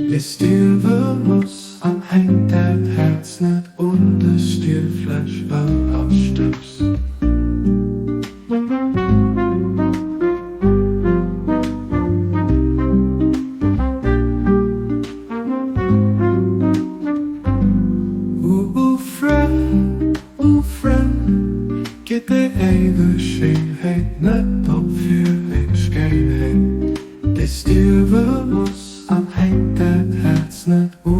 Dee stierwe muss an hänkt dat Häerz net un dech stierflech ënnerstëtz. Ooh Frënn, ooh Frënn, gitt déi éiweg Schéinheet net op fir eng Schéinheet, déi stierwe muss an hänkt dat Häerz net un.